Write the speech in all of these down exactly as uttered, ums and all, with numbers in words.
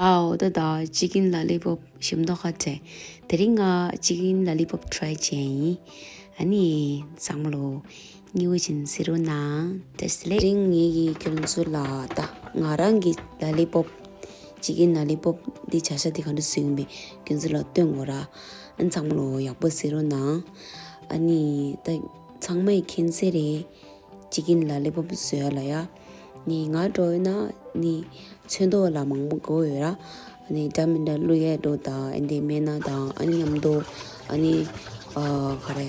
ཨའོ་ད་ད་ཅི་ཀིན་ལ་ལི་པོབ་ཞིམ་མདོག་ཁ་བྲལ། དེ་རིང་ང་ཅི་ཀིན་ལ་ལི་པོབ་ཊི་རའི་བྱས་ཡིན། ཨ་ནི་ཚང་མ་ལོ་མཉེས་པོ་བྱས་ནས་གཟིགས་རོགས་གནང་། བཀྲ་ཤིས་བདེ་ལེགས། དེ་རིང་ངེད་ཀྱིས་ཁྱོད་ཚོ་ལ་ད་ང་རང་གི་ལ་ལི་པོབ་ཅི་ཀིན་ལ་ལི་པོབ་འདི་བྱ་ཤ་འདི་ག་འདྲ་བཟོས་ཡིན་པས་ཁྱོད་ཚོ་ལ་སྟོན་དགོས་ར། ཨ་ནི་ཚང་མ་ལོ་ཡག་པོ་གཟིགས་རོགས་གནང་། ཨ་ནི་ད་ཚང་མས་མཁྱེན་གསལ་རེད། ཅི་ཀིན་ལ་ལི་པོབ་བཟོ་ཡ་ལ་ཡ། ནི་ང་འགྲོ་ཡོད་ན་ནི་ཚོན་མདོག་ལ་མང་པོ་དགོས་ཡོད་ར། ནི་འདྲ་མི་འདྲ་བླུག་ཡས་འགྲོ་དང་ཨ་འདི་སྨན་སྣ་དང་ཨ་ནི་མཉམ་དུ་ཨ་ནི་ཨ་ག་རེ་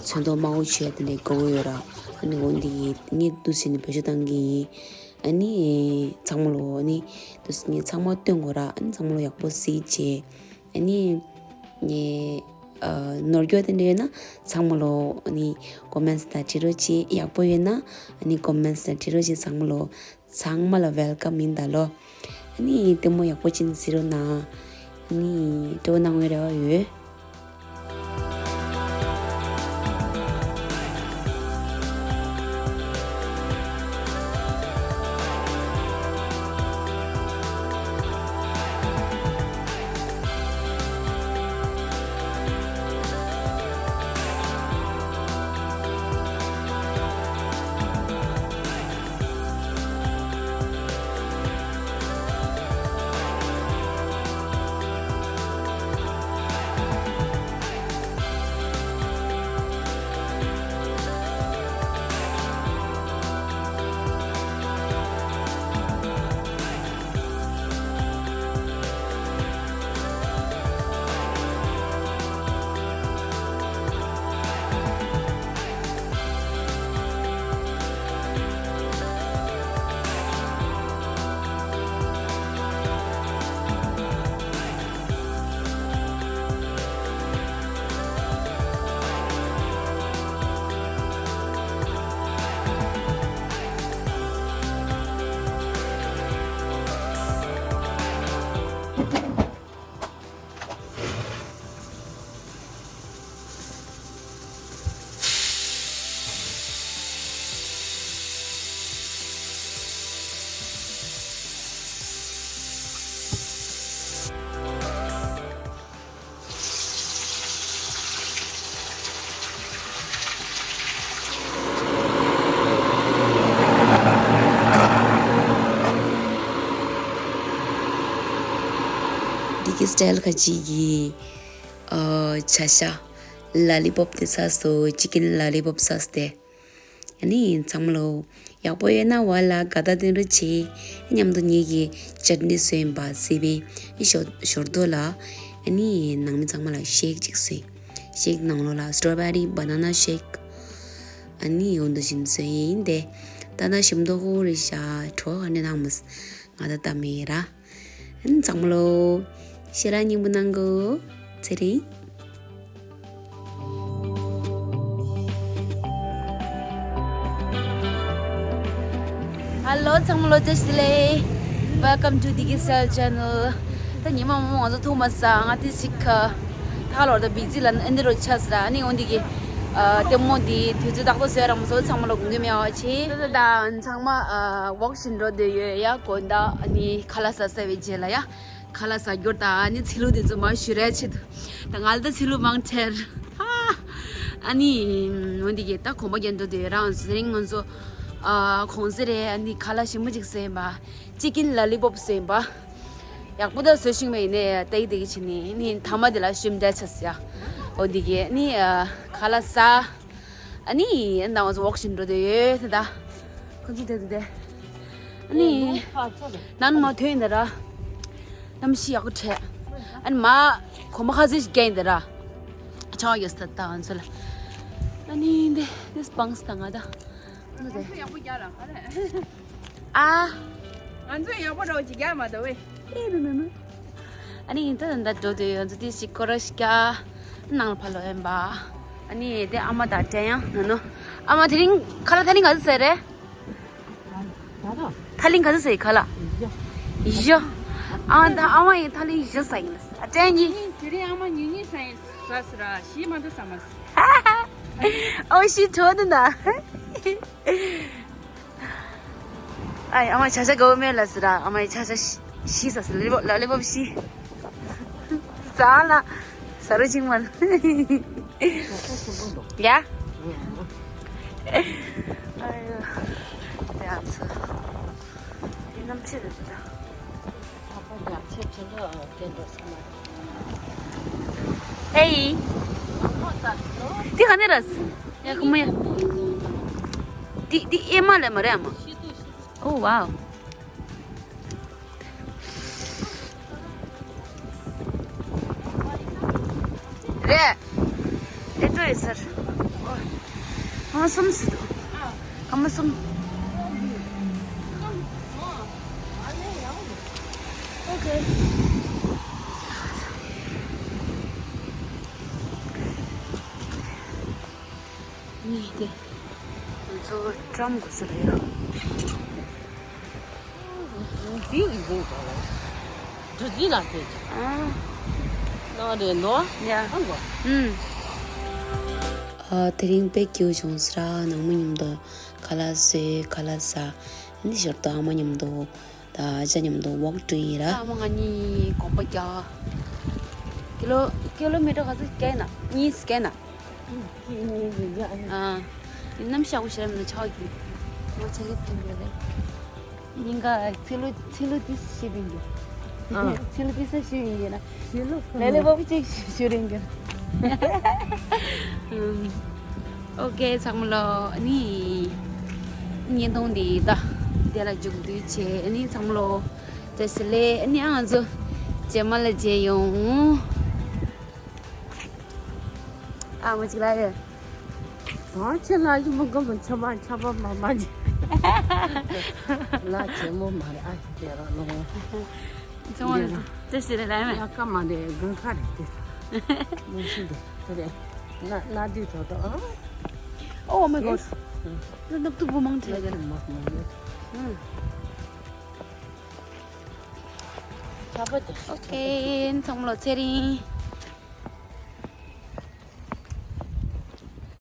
ཚོན་མདོག་དམར་པོ་བྱས་དེ་འདྲ་དགོས་ཡོད་ར། ཨ་ནི་འོ་འདི་ངས་འདུག་སེ་ནི་བེད་སྤྱོད་བཏང་གི་ཡིན། ཨ་ནི་ཚང་མ་ལོ་ཨ་ནི་འདུག་སེ་ངས་ཚང་མ་སྟོན་དགོས་ར། ཨ་ནི་ཚང་མ་ལོ་ཡག་པོ་གཟིགས་བྱས། ཨ་ནི། ངས་ཨ་ནོར་འཁྱོག་དེ་འདྲ་ཡོད་ན་ཚང་མ་ལོ་ཨ་ནི་ཀོ་མེན་ཊི་ལ་བྲིས་རོགས་གྱིས། ཡག་པོ་ཡོད་ན་ཨ་ནི་ཀོ་མེན་ཊི་ལ་བྲིས་རོགས་གྱིས། ཚང་མ་ལོ་ཚང་མ་ལ་ཝེལ་ཀམ་ཡིན་ད་ལོ། ཨ་ནི་ལྟད་མོ་ཡག་པོ་ཅིག་གཟིགས་རོགས་གནང་། ཨ་ནི་སྤྲོ་པོ་གནང་བའི་རེ་བ་ཡོད། འདི་གི་སི་ཊལ་ཁ་ཅིག་གི་ཨ་བྱ་ཤ་ལ་ལི་པོབ་དེ་ཟ་སོ། ཅི་ཀིན་ལ་ལི་པོབ་ཟ་སྟེ། ཨ་ནི་ཚང་མ་ལོ་ཡག་པོ་ཡོད་ན་ཝ་ལ་དགའ་རྟགས་སྟོན་རོགས་བྱེད། མཉམ་དུ་ངེད་ཀྱིས་ཅཊ་ནི་བཟོས་ཡིན་པ་གཟིགས་པས། ཨ་ཞོར་ཞོར་དུ་ལ་ཨ་ནི་ནང་མི་ཚང་མ་ལ་ཤེག་ཅིག་བཟོས། ཤེག་ནང་ལོགས་ལ་སི་ཊོ་བེ་རི་བྷ་ན་ན་ཤེག་ཨ་ནི་འོ་འདུག་བཞིན་བཟོས་ཡིན་ཏེ། ད་ན་ཞིམ་མདོག་ཁ་པོ་རེད་ཤག་གྲོགས་ག་ནས་གནང་མི་སྲིད། ང་ད་ལྟ་མེད་ར། ཨ་ནི་ཚང་མ་ལོ་ཤེས་ར་སྙིང་པོ་གནང་གོ། ཚེ་རིང་། ཧེ་ལོ་ཚང་མ་ལོ་བཀྲ་ཤིས་བདེ་ལེགས། Welcome to Digicel channel. ད་ཉི་མ་མང་པོ་ང་ཚོ་ཐུག་མ་སོང་། ང་དེ་ཅིག་ད་ལོར་ད་བི་ཛི་ལ་ཨ་འདི་རུ་ཆགས་སོང་ར། ཨ་ནི་འོ་འདི་གི་ཨ་ལྟད་མོ་འདི་དུས་ཚོད་ཏག་ཏག་བཟོས་ར་མ་བཟོས་ཚང་མ་ལོ་དགོངས་འགལ་མེད་པ་བྱེད། ད་ད་ད་ཚང་མ་ཨ་ཝོག་བྱེད་འགྲོ་འདོད་ཡོད་ཡ། དགོང་དག་ཨ་ནི་ཁ་ལག་ཟ་ཟ་བའི་རྗེས་ལ་ཡ། ཁ་ལག་ཟ་རྒྱུར་དང་ཨ་ནི་ཚིལ་ལུ་དེ་ཚོ་མར་བཞུར་ཡ་ཆེད་དུ། ད་ང་ལ་ད་ཚིལ་ལུ་མང་ཐལ། ཨ་ནི་འོ་འདི་གི་ད་གོམ་པ་རྒྱག་འགྲོ་འདོད་ཡོད་ར། དེ་རིང་ང་ཚོ་ཨ་གུང་སེང་རེད། ཨ་ནི་ཁ་ལག་ཞིམ་པོ་ཅིག་ཟོས་ཡིན་པ། ཅི་ཀིན་ལ་ལི་པོབ་ཟོས་ཡིན་པ། ཡག་པོ་ད་བཟོས་ཤིང་མེད་ནས་ཏེ་ཏེ་གི་ཆི་ནི་ནི་ཐ་མ་དེ་ལ་ཞིམ་འདྲ་ཆགས་ཡ། འོ་འདི་གི་ནི་ཨ་ཁ་ལག་ཟ། ཨ་ནི་ཨ་ནི་ང་ཚོ་ཝོག་བྱེད་འགྲོ་འདོད་ཡོད་ད། ཁོ་ཚོ་དེ་དེ་དེ། ཨ་ནི་ནང་མ་ཐོན་ཡིན་ད་ར། གནམ་གཤིས་ཡག་པོ་འཕྲད། ཨ་ནི་མ་གོམ་པ་ཁ་ཤས་ཤིག་རྒྱག་ཡིན་ད་ར། ཆར་པ་ཡོད་ས་ད་ང་ཚོ་ལ། ཨ་ནི་འདི་འདི་སྤང་ས་ད་ང་ད། ང་ཚོ་ཡག་པོ་རྒྱག་ར་ག་རེ། ཨ། ང་ཚོ་ཡག་པོ་འདྲ་བོ་ཅིག་རྒྱག་མ་འདུག་བས། ཨེ་མེ་མེ་མེ། ཨ་ནི་ཡིན་ད་ད་འགྲོ་དུས་ང་ཚོ་དེ་ཞིག་སྐོར་ར་ཞིག་རྒྱག་ནང་ལ་ཕར་ལོག་ཡིན་པ། ཨ་ནི་དེ་ཨ་མ་དང་བྲལ་ཡང་ན་ནོ། ཨ་མ་དེ་རིང་ཁ་ལག་ད་རིང་ག་ཚོད་ཟས་རེད། ད་ར། ཐ་ལིང་ག་ཚོད་ཟས་ཁ་ལག་བཞི། ཨ་ད་ཨ་མ་ཡིན་ཐ་ལིང་བཞི་ཟ་ཡིན། ཨ་ཏྲེ་གཉིས། དེ་རིང་ཨ་མ་ཉིན་གཉིས་ཟ་ཡིན་ཟ་ཟེར་ར། བཞི་མ་གཏོགས་ཟ་མ་ཟ། ཨོ་ཤི་ཁྲོ་འདུག་ན། ཨའི་ཨ་མ་ཆ་ཤ་དགའ་བོ་མེད་ལ་ཟེར་ར། ཨ་མ་ཡི་ཆ་ཤ་ཤི། ཤི་ས་ལ་ལི་བོབ་ལ་ལི་བོབ་ཤི། ཟ་ལ་ཟ་རུ་ཅིང་མ། ཡ། ཨ་ཡོ། དེ་ཨ་ཚོ། དེ་གནམ་ཕྱེད་རེད་ད། ཨེ་ཡི། འདི་ག་ནས་རེད། ཡ་ཁོ་མོ་ཡ། འདི་འདི་ཨེ་མ་ལས་མ་རེད་ཨ་མ། ཨོ་ཝའོ། རེད། ཨེ་ཏོ་ཨེ་སར། ཨོ། ཨ་མ་གསུམ་ཟེར་འདུག་ཨ་མ་གསུམ། ཨོ་ཁེ། ནི་དེ། ང་ཚོ་ཀྲམ་གོ་ས་རེད་ཡ། འདི་ཡིན་འདུག་ག་ལ། འདྲ་འདི་ལ་དེ། ཨ། ན་རེ་ནོ། ཡ། ཨ་གོ། ཨུམ། ཨ་དེ་རིང་དཔེ་སྐྱིད་པོ་བྱུང་ཟེར་ཨ། ནང་མི་མཉམ་དུ་ཁ་ལག་བཟས། ཁ་ལག་ཟ། འདི་ཞོར་དུ་ཨ་མ་མཉམ་དུ་དང་ཨ་ཅག་མཉམ་དུ་ཝོག་སྤྲོད་ཡིན་ར། ཨ་མ་ང་གཉིས་གོམ་པ་རྒྱག་ཀི་ལོ་ཀི་ལོ་མི་ཊར་ག་ཚོད་བརྒལ་ན། གཉིས་བརྒལ་ན། ཨ། ཡིན་ནམ་ཤག་པོ་ཞེ་དྲག་མི་འདུག་ཆག་གི། ང་ཆ་ལེ་ཕན་པ་རེད། ཉིན་ག་ཚེ་ལོ་ཚེ་ལོ་ཏི་ཤེས་པིན་གྱི། ཨ། ཚེ་ལོ་ཏི་ས་ཤེས་པིན་གྱི་ན། ཚེ་ལོ་ལེ་ལེ་བབ་ཅིག་ཤེས་རིན་གྱི། ཨོ་ཀེ་ཚང་མ་ལོ། ཨ་ནི། བརྙན་ཐུང་འདི་ད་དེ་ལ་མཇུག་བསྡུ་བྱས། ཨ་ནི་ཚང་མ་ལོ། བཀྲ་ཤིས་བདེ་ལེགས། ཨ་ནི་ང་ཚོ་རྗེས་མ་ལ་མཇལ་ཡོང་། ཨ་མ་ཅིག་ལ་ཡོད། གང་ཆེ་ལ་ཡི་མོ་གོ་མོ་ཆ་མ་ཆ་པ་མ་མ་ཅིག་ལ་ཆེ་མོ་མ་རེད། ཨ་ཞིག་དེ་ར་ལོ། ཚང་མ་ལ་བཀྲ་ཤིས་བདེ་ལེགས་མེ། ཡ་ཀ་མ་རེད། དགུན་ཁ་རེད་དེ། མོ་ཤི་འདུག་དེ་རེད། ན་ན་དུས་ཐོག་ཐོག་ཨ། Oh my god. ནབ་ཏུ་བུ་མང་ཆེ་རེད། ཆ་པ་དེ། ཨོ་ཀེ། ཚང་མ་ལོ་ཚེ་རིང་།